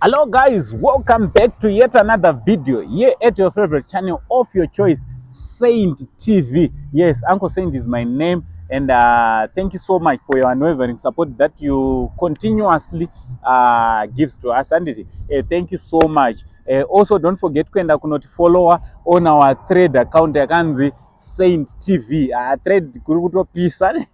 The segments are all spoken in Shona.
Hello guys, welcome back to yet another video here at your favorite channel of your choice, Saint TV. Yes, Uncle Saint is my name, and thank you so much for your unwavering support that you continuously gives to us. And thank you so much. Also, don't forget kuenda kunoti follower on our Thread account yakanzi Saint TV. Thread kuri kutopisa.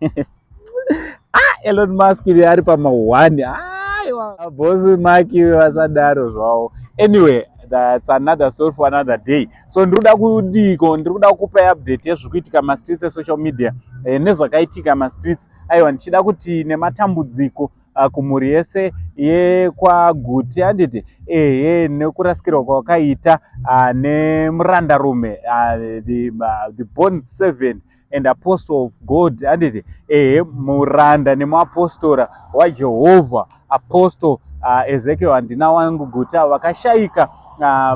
Ah, Elon Musk ari pama1. Aiwa, boss Mark vasadaro zvavo. Anyway, that's another story for another day. So ndiri kuda kudiko, ndiri kuda kukupai update yezviri kuitika mastreets esocial media, nezvakaitika mastreets. Aiwa, ndichida kuti nematambudziko kumhuri yese yekwaGuti, handiti? Ehe, nekurasikirwa kwakaita nemurandarume, the born servant and apostle of God, handiti? Ehe, muranda nemuapostora waJehovha, Apostle Ezekiel Handina Wangu Guti, vakashayika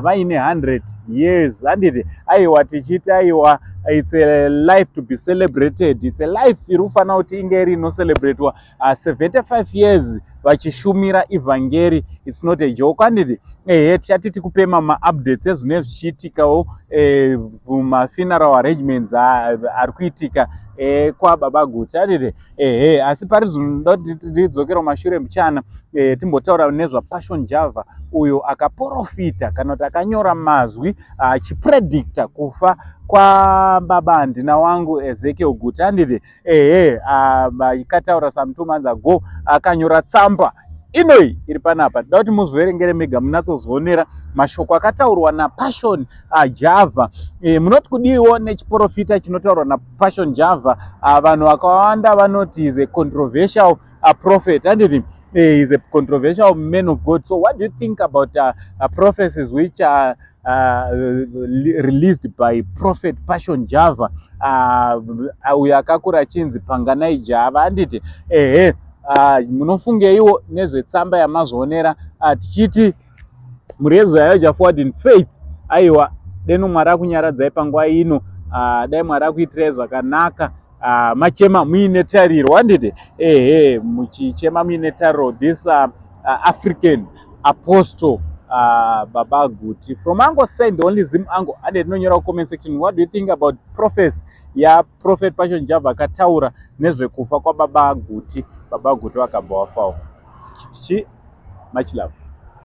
vaine 100 years, handiti? Aiwa, tichiti aiwa, it's a life to be celebrated, it's a life iri kufanira kuti inge iri inocelebrate-wa. 75 years vachishumira ivhangeri, it's not a joke, handiti? Ehe, tichati tikupe maupdates ezvinenge zvichiitikawo mumafuneral arrangements ari kuitika kwababa Guti, handiti? Ehe, asi pari zvino ndoda kuti tidzokere mumashure muchana, timbotaura nezvaPassion Java, uyo akaprofita kana kuti akanyora mazwi achipredicta kufa kwababa Handina Wangu Ezekiel Guti, handiti? Ehe, akataura some 2 months ago, akanyora tsamba inoi iri panapa. Toda kuti muzviverengere mega, munatsozvionera mashoko akataurwa naPassion Java. Munoti kudiwo nechiprofita chinotaurwa naPassion Java? Vanhu vakawanda vanoti is a controversial prophet, handiti? Is a controversial man of God. So what do you think about prophecies which are released by Prophet Passion Java, uyo akakura achinzi Panganai Java, handiti? Ehe, munofungeiwo nezvetsamba yamazvionera? Tichiti mhuri yeZAOGA, forward in faith. Aiwa, deno Mwari akunyaradzai panguva ino. Dai Mwari akuitirai zvakanaka. Machema muine tariro, handiti? Ehe, muchichema muine tariro this African apostle, Baba Guti. From Uncle Saint, the only Zim angle ade, tinonyora comment section, what do you think about prophecy yaProphet Passion Java akataura nezvekufa kwababa Guti? Baba Guti vakabva wafawo. Tichi much love.